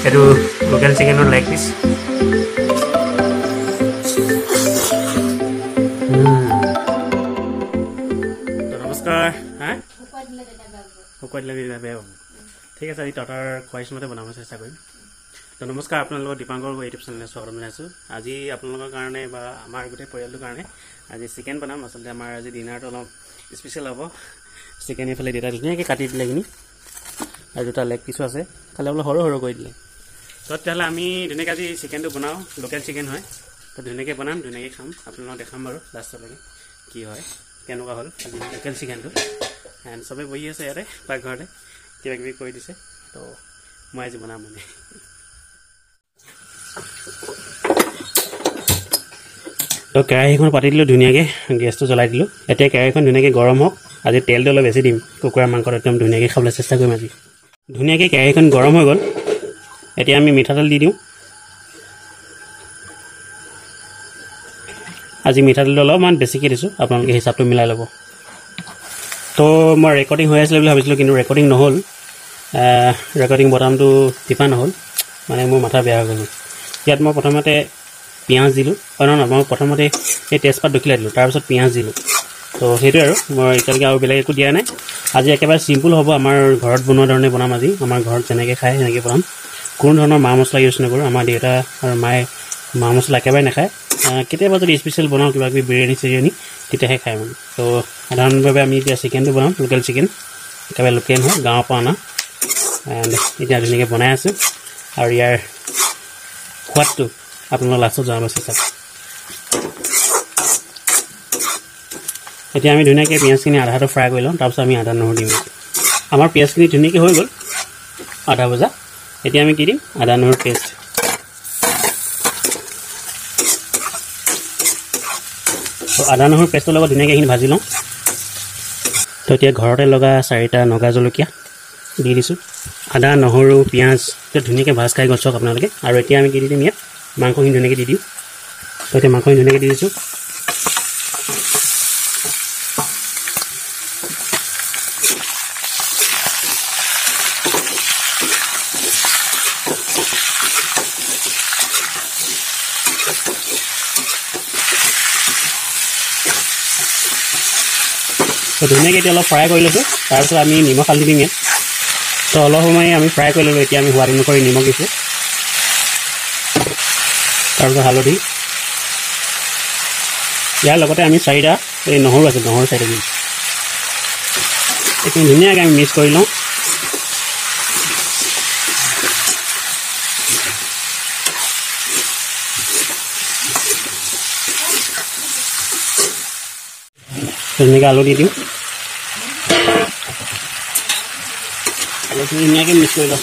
এইটো লোকেল চিকেনৰ leg piece. নমস্কাৰ। হা, শুকুৱাই দিলে তেতিয়া বেয়া পাব। ঠিক আছে, আজি তহঁতৰ খোৱাইছ মতে বনাব চেষ্টা কৰিম। তো নমস্কাৰ, আপোনালোকৰ দীপাংকৰ ইউটিউব চেনেলে স্বাগতম জনাইছোঁ। আজি আপোনালোকৰ কাৰণে বা আমাৰ গোটেই পৰিয়ালটোৰ কাৰণে আজি চিকেন বনাম। আচলতে আমাৰ আজি ডিনাৰটো অলপ স্পেচিয়েল হ'ব। চিকেন এইফালে দেউতাই ধুনীয়াকৈ কাটি দিলে এইখিনি, আৰু দুটা লেগ পিচো আছে, খালি অলপ সৰু সৰু কৰি দিলে। তো তেতিয়াহ'লে আমি ধুনীয়াকৈ আজি চিকেনটো বনাওঁ। লোকেল চিকেন হয়, তো ধুনীয়াকৈ বনাম, ধুনীয়াকৈ খাম। আপোনালোকক দেখাম বাৰু লাষ্টলৈকে কি হয়, কেনেকুৱা হ'ল আজি লোকেল চিকেনটো। এণ্ড চবেই বহি আছে ইয়াতে পাকঘৰতে, কিবা কিবি কৰি দিছে। তো মই আজি বনাম মানে। তো কেৰাহীখন পাতি দিলোঁ ধুনীয়াকৈ, গেছটো জ্বলাই দিলোঁ। এতিয়া কেৰাহীখন ধুনীয়াকৈ গৰম হওক। আজি তেলটো অলপ বেছি দিম, কুকুৰা মাংসত একদম ধুনীয়াকৈ খাবলৈ চেষ্টা কৰিম আজি। ধুনীয়াকৈ কেৰাহীখন গৰম হৈ গ'ল। এতিয়া আমি মিঠাতেল দি দিওঁ। আজি মিঠাতেলটো অলপমান বেছিকৈ দিছোঁ, আপোনালোকে হিচাপটো মিলাই ল'ব। তো মই ৰেকৰ্ডিং হৈ আছিলে বুলি ভাবিছিলোঁ, কিন্তু ৰেকৰ্ডিং নহ'ল। ৰেকৰ্ডিং বটামটো টিপা নহ'ল, মানে মোৰ মাথা বেয়া হৈ গ'ল। ইয়াত মই প্ৰথমতে পিঁয়াজ দিলোঁ, অঁ নহয়, মই প্ৰথমতে এই তেজপাত দখিলাই দিলোঁ, তাৰপিছত পিঁয়াজ দিলোঁ। তো সেইটোৱে আৰু, মই এতিয়ালৈকে আৰু বেলেগ একো দিয়া নাই। আজি একেবাৰে চিম্পুল হ'ব, আমাৰ ঘৰত বনোৱা ধৰণে বনাম আজি। আমাৰ ঘৰত যেনেকৈ খায় সেনেকৈ বনাম। কোনো ধৰণৰ মা মছলা ইউজ নকৰোঁ। আমাৰ দেউতা আৰু মায়ে মা মছলা একেবাৰে নাখায়। কেতিয়াবা যদি স্পেচিয়েল বনাওঁ কিবা কিবি বিৰিয়ানী চিৰিয়ানী, তেতিয়াহে খায় মানে। তো সাধাৰণভাৱে আমি এতিয়া চিকেনটো বনাম, লোকেল চিকেন, একেবাৰে লোকেল হয়, গাঁৱৰ পৰা অনা। এণ্ড এতিয়া ধুনীয়াকৈ বনাই আছোঁ, আৰু ইয়াৰ সোৱাদটো আপোনালোক লাষ্টত জনাব চেষ্টা কৰিম। এতিয়া আমি ধুনীয়াকৈ পিঁয়াজখিনি আধাটো ফ্ৰাই কৰি লওঁ, তাৰপিছত আমি আদা নহৰু দিম। আমাৰ পিঁয়াজখিনি ধুনীয়াকৈ হৈ গ'ল আধা ভজা। এতিয়া আমি কি দিম, আদা নহৰু পেষ্ট। তো আদা নহৰু পেষ্টৰ লগত ধুনীয়াকৈ এইখিনি ভাজি লওঁ। তো এতিয়া ঘৰতে লগা 4টা নগা জলকীয়া দি দিছোঁ। আদা নহৰু পিঁয়াজ ধুনীয়াকৈ ভাজ খাই গ'ল চাওক আপোনালোকে। আৰু এতিয়া আমি কি দি দিম, ইয়াত মাংসখিনি ধুনীয়াকৈ দি দিওঁ। তো এতিয়া মাংসখিনি ধুনীয়াকৈ দি দিছোঁ। তো ধুনীয়াকৈ এতিয়া অলপ ফ্ৰাই কৰি লৈছোঁ। তাৰপিছত আমি নিমখ হালধি দিম ইয়াত। তো অলপ সময় আমি ফ্ৰাই কৰি ল'লোঁ। এতিয়া আমি সোৱাদ অনুসৰি নিমখ দিছোঁ, তাৰপিছত হালধি। ইয়াৰ লগতে আমি 4টা এই নহৰু আছে, নহৰু 4টা দিম। এইখিনি ধুনীয়াকৈ আমি মিক্স কৰি লওঁ। ধুনীয়াকৈ আলু দি দিওঁ, আলুখিনি ধুনীয়াকৈ মিক্স কৰি লওঁ।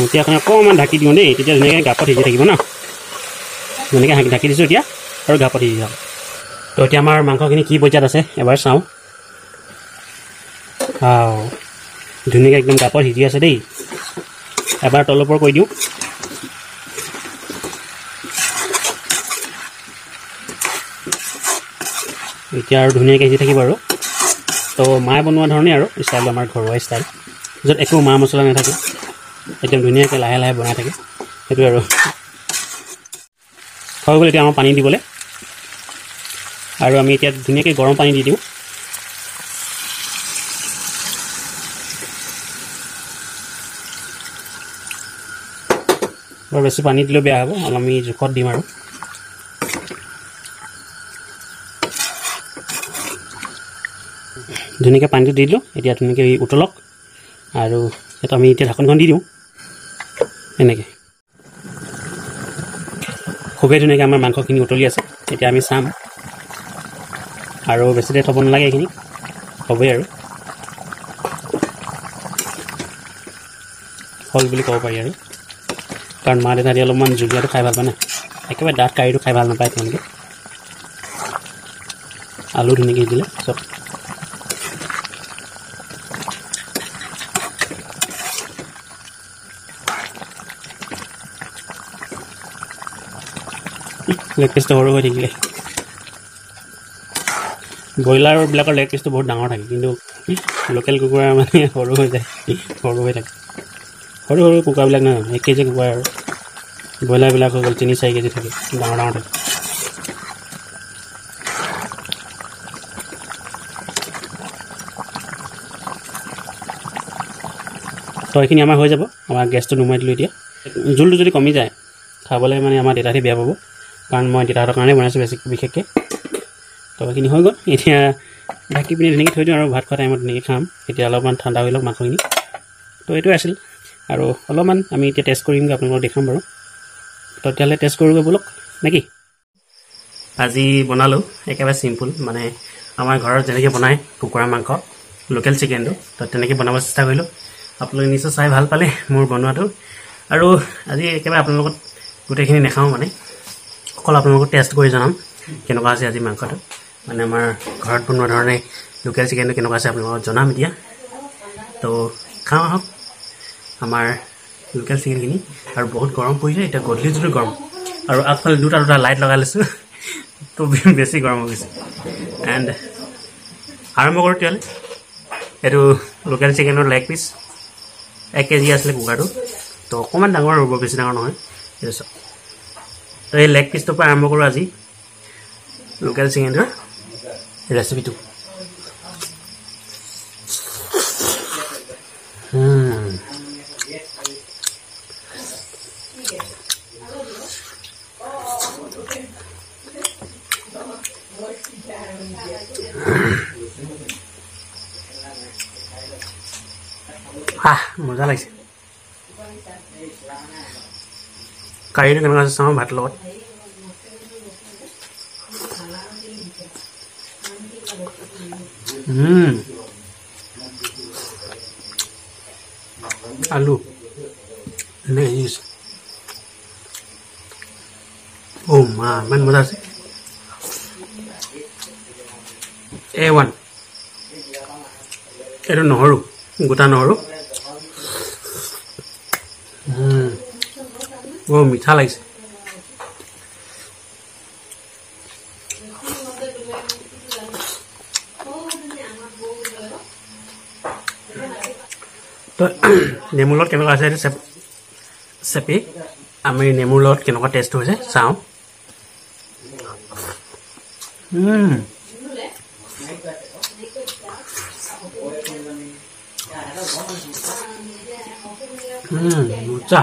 এতিয়া অকণমান ঢাকি দিওঁ দেই, তেতিয়া ধুনীয়াকৈ গাপত সিজি থাকিব ন। ধুনীয়াকৈ ঢাকি দিছোঁ এতিয়া, আৰু গাপত সিজি যাওঁ। তো এতিয়া আমাৰ মাংসখিনি কি পৰ্যায়ত আছে এবাৰ চাওঁ। ধুনীয়াকৈ একদম গাপত সিজি আছে দেই। এবাৰ তলৰ ওপৰ কৰি দিওঁ। এতিয়া আৰু ধুনীয়াকৈ সিজি থাকিব আৰু। তো মায়ে বনোৱা ধৰণে আৰু ষ্টাইলটো আমাৰ ঘৰুৱা ষ্টাইল, য'ত একো মা মছলা নাথাকে, একদম ধুনীয়াকৈ লাহে লাহে বনাই থাকে, সেইটোৱে আৰু। হৈ গ'ল। এতিয়া আমাৰ পানী দিবলৈ, আৰু আমি এতিয়া ধুনীয়াকৈ গৰম পানী দি দিওঁ। বৰ বেছি পানী দিলেও বেয়া হ'ব, অলপ আমি জোখত দিম আৰু। ধুনীয়াকৈ পানীটো দি দিলোঁ। এতিয়া ধুনীয়াকৈ উতলক, আৰু ইয়াত আমি এতিয়া ঢাকনখন দি দিওঁ এনেকৈ। খুবেই ধুনীয়াকৈ আমাৰ মাংসখিনি উতলি আছে। এতিয়া আমি চাম, আৰু বেছি দেৰি থ'ব নালাগে, এইখিনি হ'বই আৰু, হ'ল বুলি ক'ব পাৰি আৰু। কাৰণ মা দেউতা অলপমান জুলীয়াটো খাই ভাল পায় নাই, একেবাৰে ডাঠ কাৰীটো খাই ভাল নাপায় তেওঁলোকে। আলু ধুনীয়াকৈ দিলে চব। লেগ পিচটো সৰু হৈ থাকিলে। ব্ৰইলাৰবিলাকৰ লেগ পিচটো বহুত ডাঙৰ থাকে, কিন্তু লোকেল কুকুৰা মানে সৰু হৈ যায়, সৰু হৈ থাকে। সৰু সৰু কুকুৰাবিলাক নহয়, 1 কেজি কুকুৰা। আৰু ব্ৰইলাৰবিলাক হৈ গ'ল 3-4 কেজি থাকে, ডাঙৰ ডাঙৰ থাকে। তো এইখিনি আমাৰ হৈ যাব। আমাৰ গেছটো নুমাই দিলোঁ। এতিয়া জোলটো যদি কমি যায় খাবলৈ মানে আমাৰ দেউতাহঁতে বেয়া পাব, কাৰণ মই দেউতাহঁতৰ কাৰণে বনাইছোঁ বেছি বিশেষকৈ। তো এইখিনি হৈ গ'ল। এতিয়া ঢাকি পিনি ধুনীয়াকৈ থৈ দিওঁ আৰু ভাত খোৱা টাইমত ধুনীয়াকৈ খাম। এতিয়া অলপমান ঠাণ্ডা হৈ লওক মাংসখিনি। তো এইটোৱে আছিল। আৰু অলপমান আমি এতিয়া টেষ্ট কৰিমগৈ, আপোনালোকক দেখাম বাৰু। তো তেতিয়াহ'লে টেষ্ট কৰোঁগৈ ব'লক নেকি। আজি বনালোঁ একেবাৰে চিম্পুল, মানে আমাৰ ঘৰত যেনেকৈ বনায় কুকুৰা মাংস, লোকেল চিকেনটো, তো তেনেকৈ বনাব চেষ্টা কৰিলোঁ। আপোনালোকে নিশ্চয় চাই ভাল পালে মোৰ বনোৱাটো। আৰু আজি একেবাৰে আপোনালোকত গোটেইখিনি নাখাওঁ, মানে অকল আপোনালোকক টেষ্ট কৰি জনাম কেনেকুৱা আছে আজি মাংসটো, মানে আমাৰ ঘৰত বনোৱা ধৰণে লোকেল চিকেনটো কেনেকুৱা আছে আপোনালোকক জনাম এতিয়া। তো খাওঁ আহক আমাৰ লোকেল চিকেনখিনি। আৰু বহুত গৰম পৰিছে এতিয়া, গধূলি যদিও গৰম, আৰু আগফালে দুটা দুটা লাইট লগাই লৈছোঁ, তো বেছি গৰম হৈ গৈছে। এণ্ড আৰম্ভ কৰোঁ তেতিয়াহ'লে। এইটো লোকেল চিকেনৰ লেগ পিচ, 1 কেজি আছিলে কুকাৰটো, তো অকণমান ডাঙৰ হ'ব, বেছি ডাঙৰ নহয়। এইটো চাওক। তো এই লেগ পিচটোৰ পৰা আৰম্ভ কৰোঁ আজি লোকেল চিকেনৰ ৰেচিপিটো। আহ, মজা লাগিছে। কাৰীটো কেনেকুৱা আছে চাওঁ ভাতৰ লগত। আলু ধুনীয়া সিজি গৈছে। অ' মা, ইমান মজা আছে। A1। এইটো নহৰু, গোটা নহৰু। বৰ মিঠা লাগিছে। তো নেমুৰ লগত কেনেকুৱা আছে এইটো চেপি আমি নেমুৰ লগত কেনেকুৱা টেষ্ট হৈছে চাওঁ। মজা।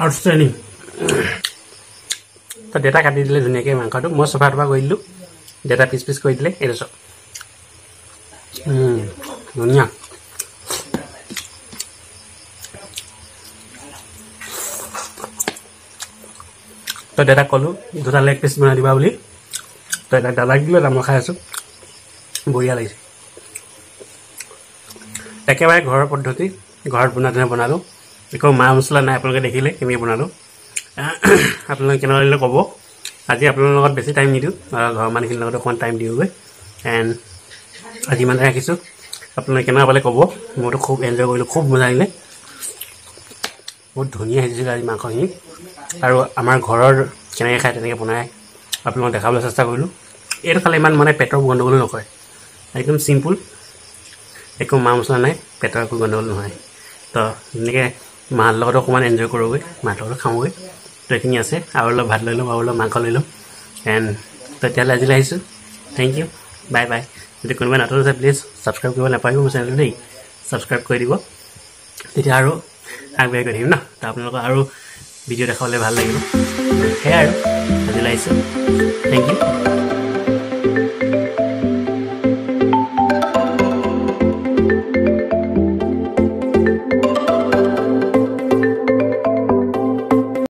আউটষ্টেণ্ডিং। তো দেউতা কাটি দিলে ধুনীয়াকৈ মাংসটো, মই চফা তফা কৰি দিলোঁ, দেউতা পিচ পিচ কৰি দিলে। এইটো চব ধুনীয়া। তো দেউতাক ক'লোঁ দুটা লেগ পিচ বনাই দিবা বুলি, তো এটা দাদাক দিলোঁ, এটা মই খাই আছোঁ। বঢ়িয়া লাগিছে। একেবাৰে ঘৰৰ পদ্ধতি, ঘৰত বনোৱা ধৰণে বনালোঁ, একো মা মছলা নাই। আপোনালোকে দেখিলে কেনেকৈ বনালোঁ। আপোনালোকে কেনেকুৱা লাগিলে ক'ব। আজি আপোনালোকৰ লগত বেছি টাইম নিদিওঁ, ঘৰৰ মানুহখিনিৰ লগত অকণমান টাইম দিওঁগৈ। এণ্ড আজি ইমানতে ৰাখিছোঁ। আপোনালোকে কেনেকুৱা পালে ক'ব। মইতো খুব এনজয় কৰিলোঁ, খুব মজা লাগিলে। বহুত ধুনীয়া সিজিছিলে আজি মাংসখিনি। আৰু আমাৰ ঘৰৰ কেনেকৈ খায় তেনেকৈ বনাই আপোনালোকক দেখাবলৈ চেষ্টা কৰিলোঁ। এইটো খালে ইমান মানে পেটৰ গণ্ডগোলো নকৰে, একদম চিম্পুল, একো মা মছলা নাই, পেটৰ একো গণ্ডগোল নহয়। তো ধুনীয়াকৈ মাৰ লগতো অকণমান এনজয় কৰোঁগৈ, মাৰ লগতো খাওঁগৈ। তো এইখিনি আছে, আৰু অলপ ভাত লৈ ল'ম, আৰু অলপ মাংস লৈ ল'ম। এণ্ড তেতিয়াহ'লে আজিলৈ আহিছোঁ। Thank you, bye bye. যদি কোনোবাই নতুন আছে প্লিজ ছাবস্ক্ৰাইব কৰিব নাপাহৰিব মোৰ চেনেলটো দেই, ছাবস্ক্ৰাইব কৰি দিব, তেতিয়া আৰু আগবাঢ়ি গৈ থাকিম ন। তো আপোনালোকক আৰু ভিডিঅ' দেখাবলৈ ভাল লাগিব। সেয়াই আৰু আজিলৈ আহিছোঁ। Thank you.